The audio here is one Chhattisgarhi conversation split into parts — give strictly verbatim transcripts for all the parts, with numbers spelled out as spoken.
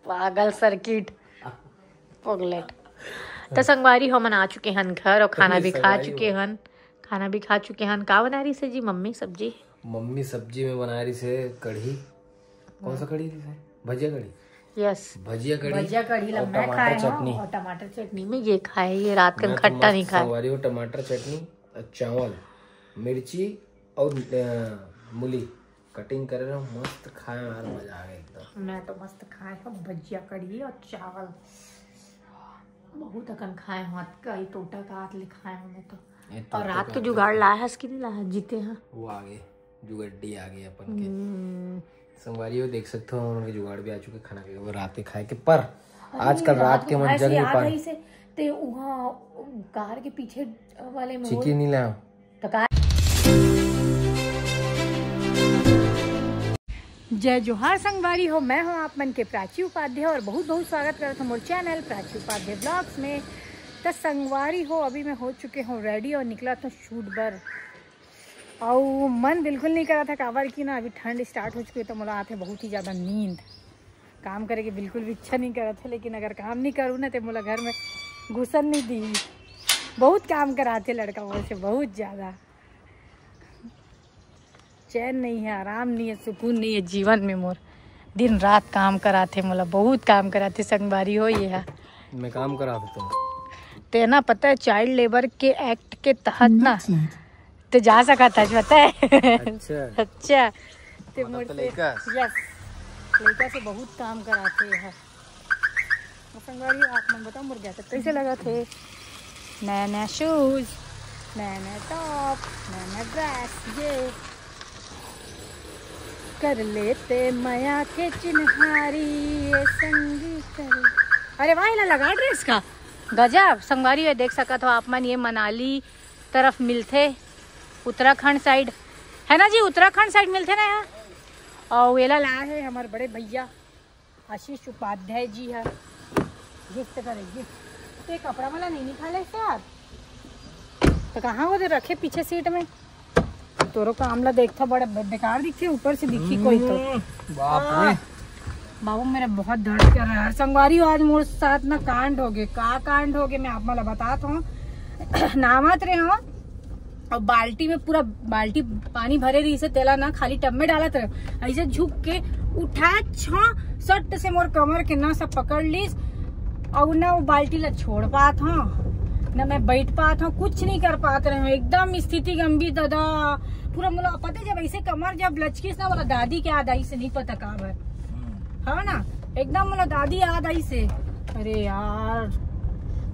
पागल सर्किट। पगलेट। तो संगवारी हो, हमन आ चुके हन घर और खाना भी खा चुके हन। खाना भी खा चुके हन। का बना रही से जी मम्मी सब्जी? मम्मी सब्जी में बना रही से कढ़ी। कौन सा कढ़ी रही से? भजिया कढ़ी। यस। भजिया कढ़ी भजिया कढ़ी और लम्बा टमाटर खाए हो चटनी। और टमाटर चटनी में ये खाए, ये रात का मैं तो खट्टा मस्त नहीं खाए। संगवारी हो, टमाटर चटनी और चावल, मिर्ची और, अ, मूली कटिंग करे रहो, मस्त खाए यार, मजा आ गया एकदम। मैं तो मस्त खाए हो भजिया कढ़ी और चावल, बहुत अकन खाए हो, हाथ का ही टोटा का हाथ ले खाए हो मैं तो। ये और टोटा रात का के जुगाड़ लाए हस कि नहीं लाए हस? जीते हैं। वो आगे जुगड्डी आ गई अपन के। हम्म। संगवारी हो, देख सकते हो, उनके जुगाड़ भी आ चुके खाना के, वो रात के खाए के। पर अरे, आजकल रात रात के को मन खाए जग से नहीं याद पा रही से, ते वहाँ कार के पीछे वाले में चिकी नहीं लाया। तो का जय जोहार संगवारी हो, मैं हूँ आप मन के प्राची उपाध्याय और बहुत बहुत स्वागत करत हूँ मोर चैनल प्राची उपाध्याय ब्लॉग्स में। तो संगवारी हो, अभी मैं हो चुके हूँ रेडी और निकला तो शूट बर। और मन बिल्कुल नहीं करा था, काबर कि ना अभी ठंड स्टार्ट हो चुकी है, तो मोला आते बहुत ही ज़्यादा नींद। काम करे के बिल्कुल भी इच्छा नहीं करा था, लेकिन अगर काम नहीं करूँ ना, तो मोला घर में घुसन नहीं दी। बहुत काम कराते लड़का मोर से, बहुत ज़्यादा। चैन नहीं है, आराम नहीं है, सुकून नहीं है जीवन में मोर। दिन रात काम कराथे मोला, बहुत काम कराथे संगवारी हो ये हा। मैं काम करा देता हूँ। तेना पता है, चाइल्ड लेबर के एक्ट के तहत ना ते जा सकत हस, पता है? अच्छा। अच्छा। ते मोर से लइका? यस, लइका से बहुत काम कराथे ये हा। संगवारी, आप मन बताओ मोर जैकेट कैसे लगा थे? नया नया शूज, नया नया टॉप, नया नया ड्रेस। ये कर लेते मया के चिन्हारी, ये संगी कर। अरे वाह, इला लगा ड्रेस का गजब। संगवारी, ये देख सकत हो आप मन, ये मनाली तरफ मिलथे, उत्तराखंड साइड है ना जी, उत्तराखंड साइड मिलथे ना यहाँ। और एला लाए है हमारे बड़े भैया आशीष उपाध्याय जी है, गिफ्ट करे गिफ्ट। तो ये कपड़ा वाला नहीं निकाले यार, तो कहाँ वो रखे पीछे सीट में? तोरो काम ला देखता, बड़ा बे-, बेकार दिखते, ऊपर से दिखी कोई तो। हम्म, बाप रे। बाबू मेरा बहुत दर्द कर रहा है संगवारी। आज मोर साथ ना कांड हो गए। का कांड हो गए मैं आप मला बतात हूँ। नहावत रहे हो और बाल्टी में पूरा बाल्टी पानी भरे रही से, तेला ना खाली टब में डालत रहे, ऐसे झुक के उठा छो, सट से मोर कमर के ना सब पकड़ लीस। और ना वो बाल्टी ला छोड़ पात हूँ, ना मैं बैठ पात हूँ, कुछ नहीं कर पात रहे हूँ। एकदम स्थिति गंभीर दादा। पूरा मोला पता है, जब ऐसे कमर जब लचकिस ना, मोला दादी के याद आई से नहीं पता का भर। हाँ ना, एकदम मोला दादी याद आई से। अरे यार,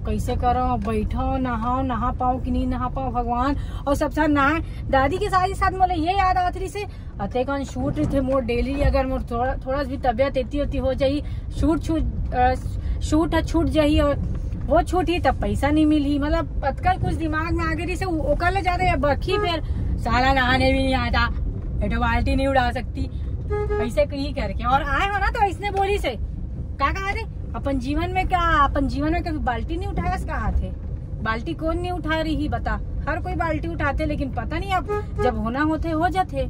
कैसे करो, बैठो, नहाओ, नहा पाओ कि नहीं नहा पाओ भगवान। और सब साथ नहा, दादी के साथ ही साथ मोला ये याद आत रही से, अतेकन शूट रहिथे मोर डेली, अगर मोर थोड़ा, थोड़ा सी भी तबियत एती ओती हो जाही, शूट छूट, अ, शूट ह छूट जाही और वो छूटही तब पैसा नहीं मिलही। मतलब अतका कुछ दिमाग में आगे रही से उ-, ओकर ले ज्यादा ये बखी फिर साला नहाने भी नहीं आता, ये तो बाल्टी नहीं उठा सकती, ऐसे कहीं करके। और आए हो ना तो इसने बोली से का कहा थे, अपन जीवन में क्या, अपन जीवन में कभी बाल्टी नहीं उठाया, कहा थे बाल्टी कौन नहीं उठा रही बता, हर कोई बाल्टी उठाते, लेकिन पता नहीं अब जब होना होते हो जाते।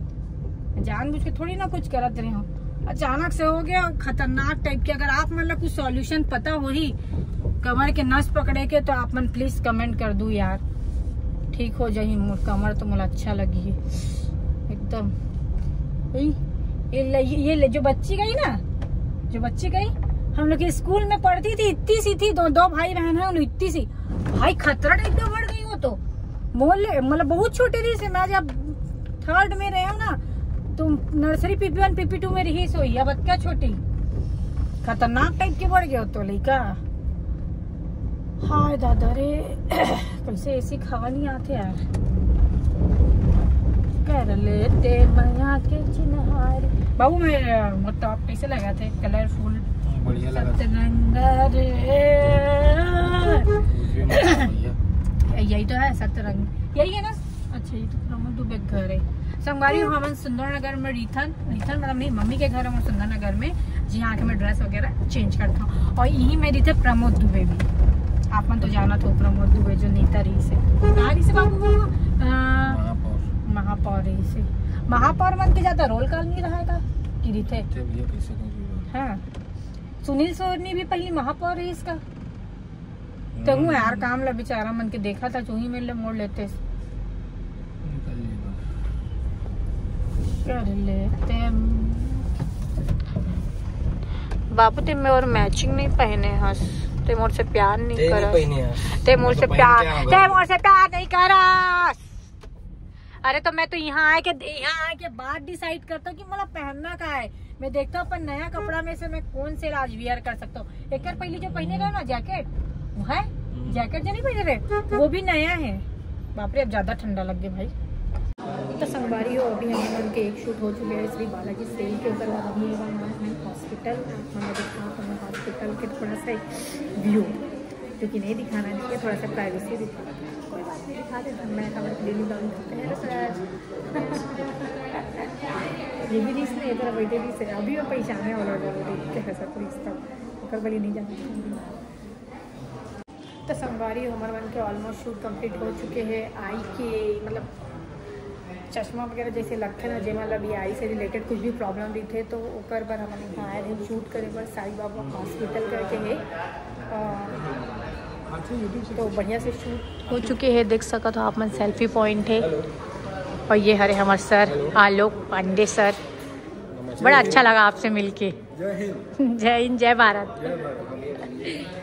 जानबूझ के थोड़ी ना कुछ करत रहे हो, अचानक से हो गया खतरनाक टाइप के। अगर आप मन ला कुछ सॉल्यूशन पता होही कमर के नस पकड़े के, तो आप मन प्लीज कमेंट कर दू यार, ठीक हो जाही मोर कमर, तो मोला अच्छा लगी एकदम। ये, ये ले, ये ले, जो बच्ची गई ना, जो बच्ची गई, हम लोग के स्कूल में पढ़ती थी, इतनी सी थी, दो दो भाई बहन है, इतनी सी। भाई खतरा टाइप का बढ़ गई वो तो। मोले मतलब बहुत छोटे रही से, मैं जब थर्ड में रहे हो ना, तो नर्सरी पीपी वन पीपी टू में रही सो, या बच्चा छोटी खतरनाक टाइप के बढ़ गए हो तो लइका। हाय दादा रे। कैसे एसी हवा नहीं आते यार। कर लेते मया के चिन्हारी। बाबू मैं, अ, वो टॉप कैसे लगा थे, कलरफुल? बढ़िया लगा। सतरंगा रे। यही तो है सतरंग, यही है ना? अच्छा, ये तो प्रमोद दुबे के घर है। संगवारी हो, हमन सुंदर नगर में रहिथन, रहिथन मतलब नहीं, मम्मी के घर हमन सुंदर नगर में, जिहाँ आके मैं ड्रेस वगैरह चेंज करता हूँ। और यहीं में रहिथे प्रमोद दुबे भी, आप मन तो जानत हो प्रमोद दुबे जो नेता रही से, कहाँ रही से बाबू वो? अ, महापौर। महापौर रही से। महापौर मन के ज्यादा रोल कॉल नहीं रहेगा कि रहिथे। हाँ। सुनील सोनी भी पहली महापौर है इसका। तो हूँ यार, काम ला बेचारा मन के देखा था, चूही मेर ले मोड़ लेते। कर लेते। बाबू, ते मोर मैचिंग नहीं पहने हस, ते मोर से प्यार नहीं ते नहीं करस। पहने हस। ते मोर मैं से तो पहन प्यार, के आऊंगा। ते मोर से प्यार नहीं करस। अरे, तो मैं तो यहाँ आए के, यहाँ आए के बाद डिसाइड करता हूँ कि मोला पहनना का है। मैं देखता हूँ अपन नया कपड़ा में से मैं कौन से आज वियर कर सकता हूँ। एक बार पहले जो पहने रहे ना जैकेट, वो है हम्म। जैकेट जो नहीं पहने रहे, वो भी नया है। बाप रे, अब ज्यादा ठंडा लग गया भाई। तो संगवारी हो, अभी हम लोग के एक शूट हो चुके हैं श्री बालाजी सेल के ऊपर, और अभी हम हॉस्पिटल, मतलब हॉस्पिटल के थोड़ा सा व्यू, क्योंकि नहीं दिखाना चाहिए, थोड़ा सा प्राइवेसी दिखा, कोई बात नहीं, दिखा देते हैं। मैं खबर डेली डाउन करते हैं सर। ये भी रीस नहीं है, तेरा बर्थडे रीस है। अभी मैं पहचाने वाला हूँ, देख के हंसा तो रिश्ता, ओकर बली नहीं जाना। तो संगवारी, हमर मन के ऑलमोस्ट शूट कंप्लीट हो चुके हैं। आई के मतलब चश्मा वगैरह जैसे लगथे ना, जेमा ला भी आई से रिलेटेड कुछ भी प्रॉब्लम रहिथे, तो ओकर बर हमन यहाँ आए रहे शूट करे बर, साई बाबा हॉस्पिटल करके है। अ, तो बढ़िया से शूट हो चुके हैं, देख सकत हो आप मन, सेल्फी पॉइंट है। और ये हरे हमारे सर आलोक पांडे सर, बड़ा अच्छा लगा आपसे मिलके। जय हिंद। जय हिंद, जय भारत। जय भारत।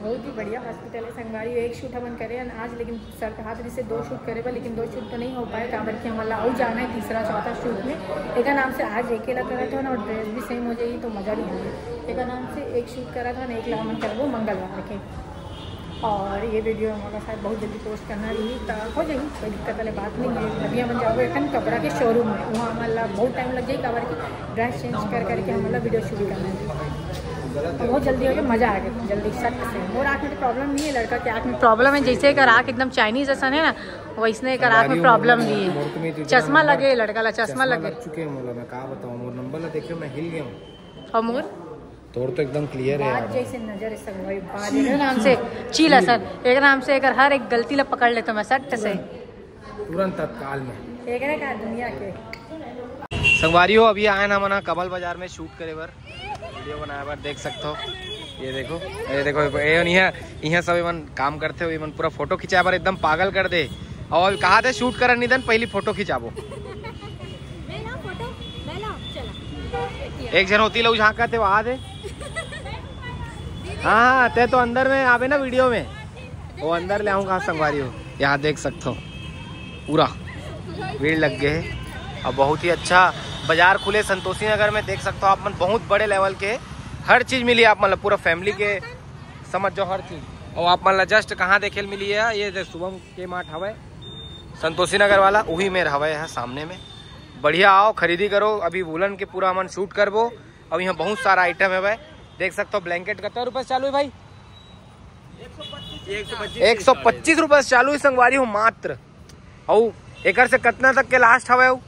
बहुत ही बढ़िया हॉस्पिटल है संगवारी। एक शूट हमन करे हन आज, लेकिन सर कहा था जिससे दो शूट करे बर, लेकिन दो शूट तो नहीं हो पाए, काबर कि हमन ला अउ जाना है तीसरा चौथा शूट में। एक नाम से आज एक ला करत हन और ड्रेस भी सेम हो जाएगी, तो मजा नहीं आएगी। एक नाम से एक शूट करत हन, एक ला हमन करबो मंगलवार के। और ये वीडियो हमारा शायद बहुत जल्दी पोस्ट करना रही, तो हो जाएगी, कोई दिक्कत वाली बात नहीं है। अभी हमन जाबो एक ठन कपड़ा के शोरूम में, वहाँ हमन ला बहुत टाइम लग जाएगी, काबर कि ड्रेस चेंज कर करके हमन ला वीडियो शूट करना है। तो बहुत जल्दी हो गया, मजा आ गया, जल्दी सट से। मोर आँख में तो प्रॉब्लम नहीं है, लड़का के आँख में प्रॉब्लम है। जैसे एकर आँख एकदम चाइनीज असन है ना, वैसने एकर आँख में प्रॉब्लम भी है। चश्मा लगे लड़का ला, चश्मा लगे। चुके हैं मोला, मैं का बताऊं, मोर नंबर ला देख के मैं हिल गया हूँ। और मोर तोर तो एकदम क्लियर है बात यार। जैसे नजर है संगवारी, बात एक नाम से चील असन, एक नाम से एकर हर एक गलती ला पकड़ लेता मैं सट से। तुरंत तत्काल में। एकरे का दुनिया के। संगवारी हो, अभी आए ना मना कमल बाजार में शूट करे बर, वीडियो बनाए बर, देख सकते हो। ये देखो, ये देखो, ये नहीं है, यहाँ सब एमन काम करते हो, एमन पूरा फोटो खिंचाए बर एकदम पागल कर दे। और अभी कहा थे शूट करन नहीं देन, पहली फोटो खिंचाबो। मैं लाऊं फोटो? मैं लाऊं? चला। एक जन होती लोग झांका थे, वहां दे। हाँ, हाँ, ते तो अंदर में आवे ना वीडियो में, वो अंदर ले आऊंगा संगवारी हो। यहाँ देख सकते हो पूरा भीड़ लग गए है। अब बहुत ही अच्छा बाजार खुले संतोषी नगर में, देख सकते हो आप मन, बहुत बड़े लेवल के हर चीज मिली आप मन ला, पूरा फैमिली के समझ जाओ हर चीज। और आप मन ला जस्ट कहाँ देखे ल मिली है, ये दे शुभम के मार्ट हवय संतोषी नगर वाला, उही मेर हवय है सामने में। बढ़िया आओ, खरीदी करो। अभी वुलन के पूरा हमन शूट करबो। अब यहाँ बहुत सारा आइटम है भाई, देख सकते हो। ब्लैंकेट कत्ता रुपए से चालू है भाई? एक सौ पच्चीस। एक सौ पच्चीस रुपए से चालू है संगवारी हो मात्र। अउ एकर से कतना तक के लास्ट हवय? अउ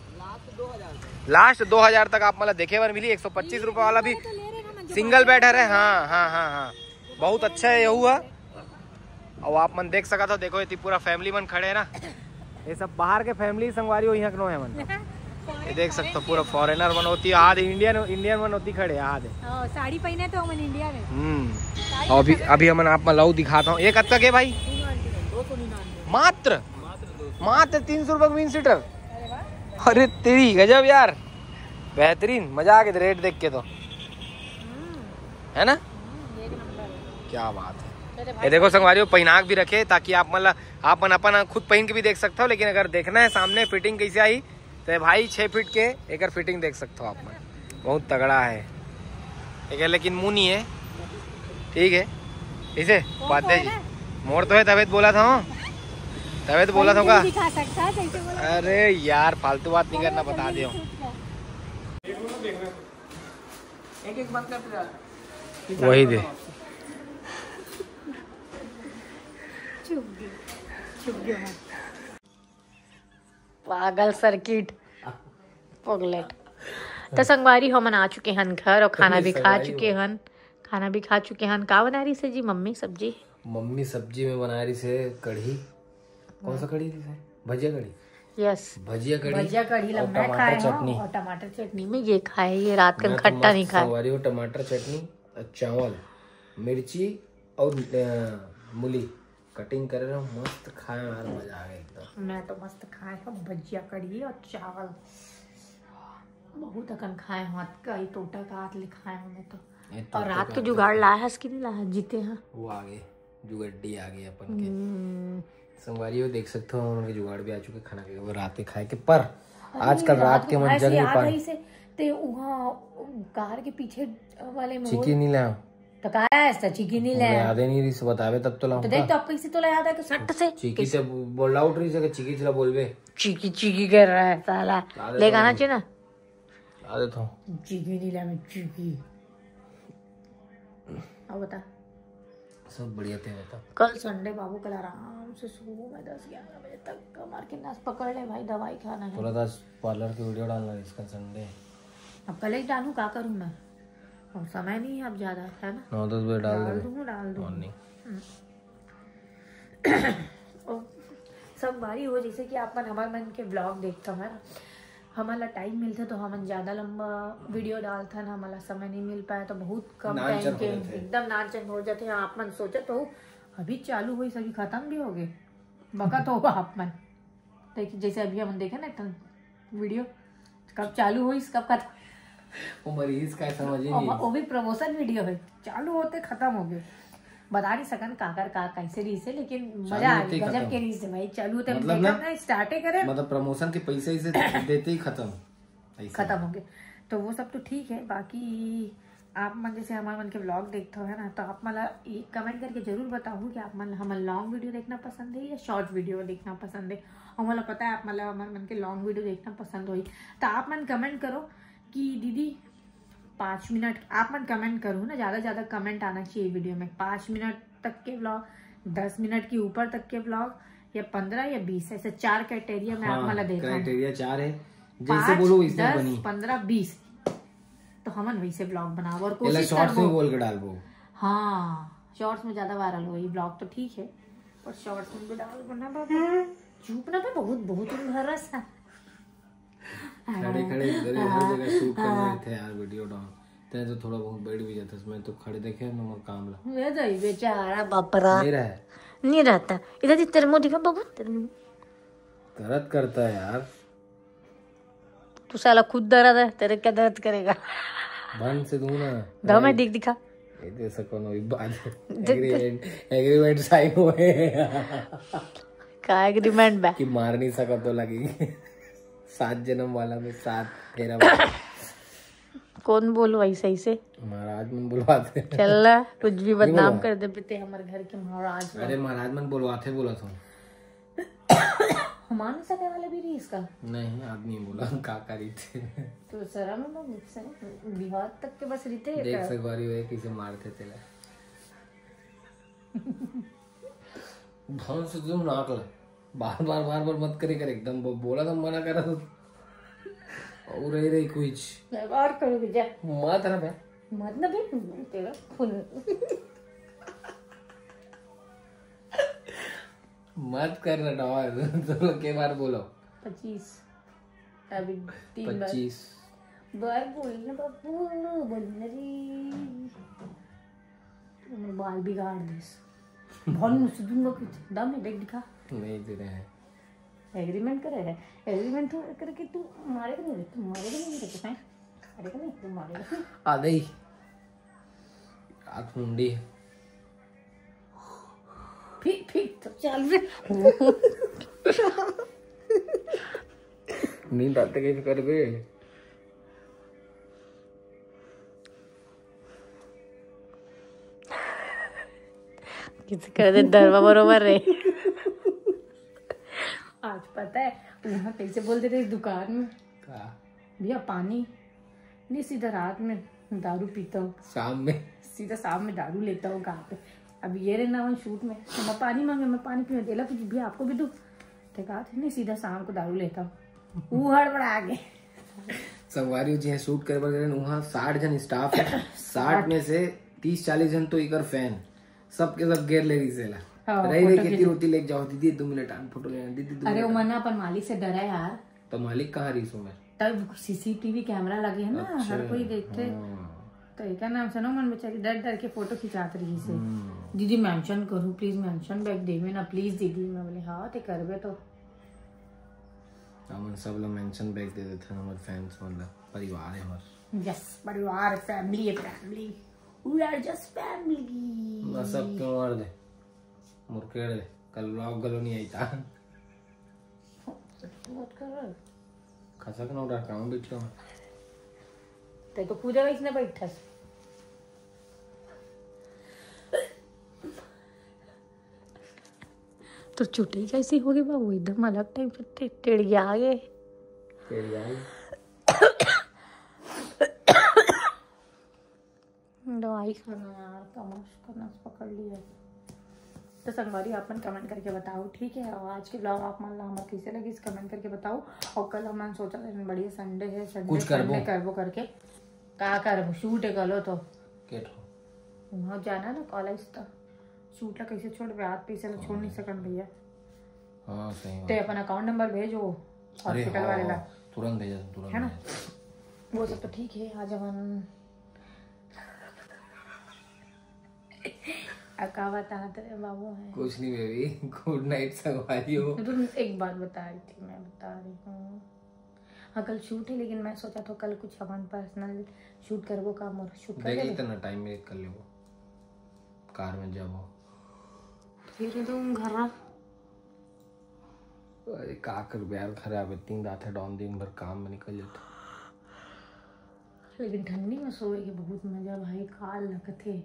लास्ट दो हजार तक आप मन ला देखे बर मिली। एक सौ पच्चीस रुपए वाला भी सिंगल बेड हरे। हाँ, हाँ, हाँ, हाँ, बहुत अच्छा है यहू है। अउ आप मन देख सकत हो, देखो, ये पूरा फैमिली मन खड़े है ना, ये सब बाहर के फैमिली संगवारी हो, यहाँ के नो है मन। ये देख सकते हो, पूरा फॉरेनर मन होती, आधे इंडियन, इंडियन मन होती खड़े, आधे। हाँ, साड़ी पहने तो हमन इंडिया में। हम्म। साड़ी और अभी, पहने अभी हमन आप मन ला अउ दिखाता हूँ, ये कब तक है भाई? दो सौ निन्यानवे। मात्र, मात्र तीन सौ रुपये का वन सीटर। अरे वाह। अरे तेरी गजब यार, बेहतरीन, मजा आ गया रेट देख के तो, हम्म। है ना? हम्म, एक नंबर। क्या बात है। अरे भाई। ये देखो संगवारी हो, पहिनाक भी रखे ताकि आप मन ला, आप मन अपन खुद पहन के भी देख सकते हो, लेकिन अगर देखना है सामने फिटिंग कैसे आई, तो ये भाई छः फीट के एकर फिटिंग देख सकते हो आप मन, बहुत तगड़ा है एकर, लेकिन मुंह नहीं है, ठीक है। इसे कौन पाते कौन जी है? मोर तो है, तबे तो बोला था, तबे तो बोला था का। दिखा सकता है, कैसे बोला? अरे यार, फालतू बात नहीं करना, बता दे। एक एक बंद कर दे। वही दे। चुप गए, चुप गए। पागल सर्किट, पगलेट। तो संगवारी, हमन आ चुके हन घर और खाना भी खा चुके हन। खाना भी खा चुके हन। का बना रही से जी मम्मी सब्जी? मम्मी सब्जी में बना रही से कढ़ी। कौन सा कढ़ी रही से? भजिया कढ़ी। यस। भजिया कढ़ी। भजिया कढ़ी और ला मैं टमाटर खाए हूँ चटनी। और टमाटर चटनी में ये खाए, ये रात के मैं तो खट्टा मस्त नहीं खाए। संगवारी हो, टमाटर चटनी चावल, मिर्ची और अ, मूली कटिंग करे रहो, मस्त खाए में यार, मजा आ गया एकदम। मैं तो मस्त खाए हूँ भजिया, कढ़ी और चावल। बहुत अकन खाए हूँ, कई टोटा का हाथ ले खाए हूँ मैं तो। ये तो और रात के जुगाड़ लाया है कि नहीं लाया है? जीते हैं। वो आ गए, जुगड्डी आ गई अपन के। हम्म। संगवारी हो, देख सकते हो, उनके जुगाड़ भी आ चुके खाना के, वो रात के खाए के। पर आजकल रात के मन जग नहीं पाए। से ते वहाँ कार के पीछे वाले में चिकी नहीं लाया। तो कहा है ऐसा चिकी नहीं लाया। याद ही नहीं रही से बतावे तब तो लाऊं। तो देख तो आपको इसी तो ला याद है कि सट से चिकी से बोल आउट रही से, चिकी चला बोलबे। चिकी चिकी कर रहा है साला। ले गाना चाहिए ना। आ देता हूँ। चिकी नहीं लाया मैं, चिकी। अब बता। सब बढ़िया थे, बता। कल संडे बाबू, कल आराम से सो मैं दस ग्यारह बजे तक। कमर के नस पकड़ ले भाई, दवाई खाना है। बोला था पार्लर की वीडियो डालना है इसका संडे। अब कल ही डालूँ, क्या करूँ मैं? अब समय नहीं है अब ज्यादा, है ना? नौ दस बजे डाल डाल दो। दूँ, डाल दूँ। और नहीं। और संगवारी हो, जैसे कि आप मन हमारे मन के ब्लॉग देखता है ना, हमारा टाइम मिलते तो हमन ज्यादा लंबा वीडियो डालथन, हमारा समय नहीं मिल पाया तो बहुत कम टाइम के एकदम नाचन हो जाते हैं। आप मन सोचत हो अभी चालू हुई, सभी खत्म भी हो गए, बकत हो आप मन। देखिए जैसे अभी हमन देखे ना एक वीडियो, कब चालू हुई, कब खत्म। वो मरीज का समझ ही और नहीं। वो भी प्रमोशन वीडियो है, चालू होते खत्म हो गए। बता नहीं सकन काकर का कैसे रही से, लेकिन मजा आ गया, गजब के रही से भाई। चालू होते मतलब ना, स्टार्टे करे। मतलब प्रमोशन के पैसे इसे देते ही खत्म, ऐसे। खत्म हो गए। तो वो सब तो ठीक है, बाकी आप मन जैसे हमारे मन के ब्लॉग देखते हो, है ना, तो आप मला एक कमेंट करके जरूर बताओ कि आप मन हमन लॉन्ग वीडियो देखना पसंद है या शॉर्ट वीडियो देखना पसंद है। और मला पता है आप मतलब हमारे मन के लॉन्ग वीडियो देखना पसंद होई, तो आप मन कमेंट करो कि दीदी पाँच मिनट, आप मन कमेंट करो ना, ज्यादा ज्यादा कमेंट आना चाहिए वीडियो में। पाँच मिनट तक के ब्लॉग, दस मिनट के ऊपर तक के ब्लॉग, या पंद्रह या बीस, ऐसे चार क्राइटेरिया में आप मला देखो। क्राइटेरिया चार है, जैसे पाँच, बोलो वैसे दस, बनी। पंद्रह, बीस, तो हमन वैसे ब्लॉग बनाओ और पहले कोशिश शॉर्ट्स में करबो। बोल के डालबो। हाँ, शॉर्ट्स में ज्यादा वायरल होई, ब्लॉग तो ठीक है पर शॉर्ट्स में भी डालबो ना बाबू। चुप ना बे, बहुत बहुत उम्र है। खड़े खड़े इधर हर जगह शूट करना रहता है यार, वीडियो डाउन। तैं तो थोड़ा बहुत बैठ भी जाता, मैं तो खड़े देखे ना मोर काम ला। मैं तो ये बेचारा बापरा नहीं रहा है। नहीं रहता। इधर तेरे मुंह दिखा बाबू, तेरे मुंह। दर्द करता है यार। तू साला खुद दर्द है, तेरे क्या दर्द करेगा? बंद से दूं ना। दो मैं दिख दिखा। ये दे सको ना, बात एग्रीमेंट, एग्रीमेंट साइन हुए। का एग्रीमेंट बा? कि मार नहीं सका तो लगेगी। सात जन्म वाला में सात फेरा। कौन बोलवाई सही से? महाराज मन बुलवाते। चल, कुछ भी बदनाम कर दे बेटे हमारे घर के महाराज। अरे महाराज मन बुलवाते बोला था। मान सके वाला भी नहीं इसका। नहीं, आदमी बोला का करी थे। तो शर्म है मुझसे, बिहार तक के बस रीते देख सकवारी हुए किसे मारते तेला। भौंस तुम नाक ले। बार बार बार बार मत करे कर, एकदम बोला था मना करा था। और रही रही कुछ। और करूँगी जा। मत ना बे। मत ना बे, तेरा खून। मत कर रहा डॉल। तो के बार बोलो। पच्चीस। अभी तीन बार। पच्चीस। बार बोल ना बाबू, बोल ना रे। बाल बिगाड़ देस। बहुत मुझसे दूंगा कुछ। दम है, देख दिखा। नहीं दे रहे हैं। एग्रीमेंट करे है। एग्रीमेंट तो करके तू मारेगा नहीं, तू मारेगा नहीं मेरे को, हैं? मारेगा नहीं, तू मारेगा। आ गई। आँख मुंडी। फिर, फिर तो चल रे। नींद आते कैसे कर बे? किसी कर दे डरवा बरोबर रे। आज पता है वहाँ कैसे बोल देते इस दुकान में, का? भैया पानी नहीं, सीधा रात में दारू पीता हूँ। शाम में। सीधा शाम में दारू लेता हूँ कहाँ पे। अब ये रहे ना वहाँ शूट में, तो मैं पानी मांगे, मैं पानी पीने देला कुछ भी आपको भी दूँ। तो कहा था नहीं, सीधा शाम को दारू लेता हूँ। वो हड़बड़ा गए। संगवारी जी शूट करे बर गए, वहाँ साठ जन स्टाफ है। साठ में से तीस चालीस जन तो इकर फैन, सबके सब घेर ले रही सेला। हाँ, रही रही फोटो कितनी खींच- रोटी लेके जाओ दीदी, दो मिनट आन फोटो लेना दीदी, दो अरे वो मिनट। मना अपन मालिक से डरा यार, तो मालिक कहाँ रही सो मैं? तब सीसीटीवी कैमरा लगे है ना, हर कोई देखते। हाँ। तो एकर नाम से ना मन बेचारी डर डर के फोटो खिंचात रहिस हे। दीदी मेंशन करू, प्लीज मेंशन बैक देवे ना, प्लीज दीदी। मैं बोले हाँ ते करबे तो। हमन सब ला मेंशन बैक दे देथन, हमर फैंस मन ला। परिवार है हमर। यस, परिवार, फैमिली है, family. We are just family। बस अब क्यों मार दे, मुरकेड़ दे, कल व्लॉग गलो नहीं आई था। मत कर। खसक ना उठा, काम बैठा हूँ। ते तो पूजा वैसने बैठस। तो चुटी कैसी होगी बाबू, एकदम अलग टाइप से टे-, टेढ़िया गए। टेढ़िया गए। दवाई खाना यार, कमर कमर पकड़ लिया। तो संगवारी, आप मन कमेंट करके बताओ, ठीक है? और आज के ब्लॉग आप मन ला हमर कैसे लगिस, कमेंट करके बताओ। और कल हमन सोचा था, बढ़िया संडे है, संडे कुछ करबो। संडे करबो करके। का करबो? शूट है कलो तो। के ठो? वहाँ जाना ना कॉलेज तो। शूट ला कैसे छोड़बे? आप पैसे ला छोड़ नहीं सकन भैया। हाँ, सही बात। ते अपन अकाउंट नंबर भेजो अरे हॉस्पिटल हाँ, वाले ला। तुरंत भेजा, तुरंत है ना? भेजा। वो सब तो ठीक है, आज अपन अब का बता तेरे बाबू है। कुछ नहीं बेबी, गुड नाइट संगवारी हो। रुक, एक बात बता रही थी, मैं बता रही हूँ। हाँ, कल शूट है, लेकिन मैं सोचा तो कल कुछ अपन पर्सनल शूट करबो का, मोर शूट कर देखे लेबे? इतना टाइम में कर लेबो, कार में जाबो। फिर तुम घर रह। अरे का करबे यार, घर आबे तीन रात है, डॉन दिन भर काम में निकल जाता। लेकिन ठंडी में सोए के बहुत मजा भाई, का लगथे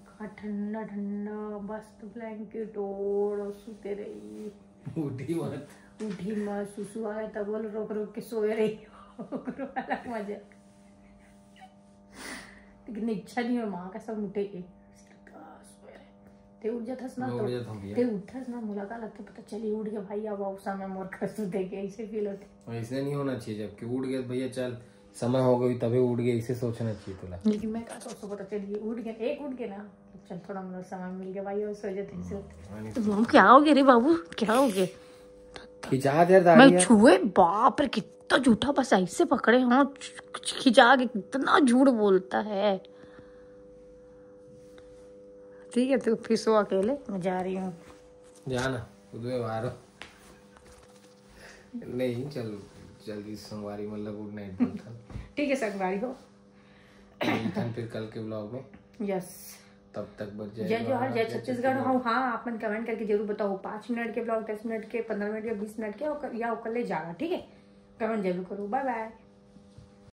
का ठंडा ठंडा मस्त ब्लैंकेट ओढ़ और सुते रही। उठी मत। उठी मत, सुसु आए तब बोल रोक रोक के सोए रही। ओकरो अलग मजा। लेकिन इच्छा नहीं हो माँ का सब उठे के। सिरका सोए रहे। ते उठ जाथस ना मैं तो, उठ जाता हूँ भैया। ते उठस ना, मोला का लगता पता चली उठ के भाई अब, अब समय मोर कर सुते के, ऐसे फील होते। ऐसे नहीं होना चाहिए, जबकि उठ गए भैया, चल समय हो गई तभी उठ गए, इसे सोचना चाहिए तुला। लेकिन मैं का सोचता पता चली उठ गए, एक उठ गए ना, चल थोड़ा मोर समय मिल गया भाई, और सो जाते हैं, सो जाते हैं। तो बाबू, क्या हो गया रे बाबू, क्या हो गया? खिंचा दे यार दाढ़ी मैं यार। छुए, बाप रे, कितना जूठा, बस ऐसे पकड़े, हाँ, खिंचा के, कितना झूठ बोलता है। ठीक है, तू फिर सो अकेले, मैं जा रही हूँ। जाना, खुद में बाहर हो। नहीं, चल, जल्दी संगवारी, मतलब, गुड नाइट बोलता। ठीक है, संगवारी हो। मिलथन फिर कल के ब्लॉग में। यस। तब तक बस जय जय जोहार, जय छत्तीसगढ़। हाँ, हाँ, आप मन कमेंट करके जरूर बताओ, पाँच मिनट के ब्लॉग, दस मिनट के, पन्द्रह मिनट के, बीस मिनट के, ओकर, या ओकर ले जाना, ठीक है? कमेंट जरूर करो। बाय बाय।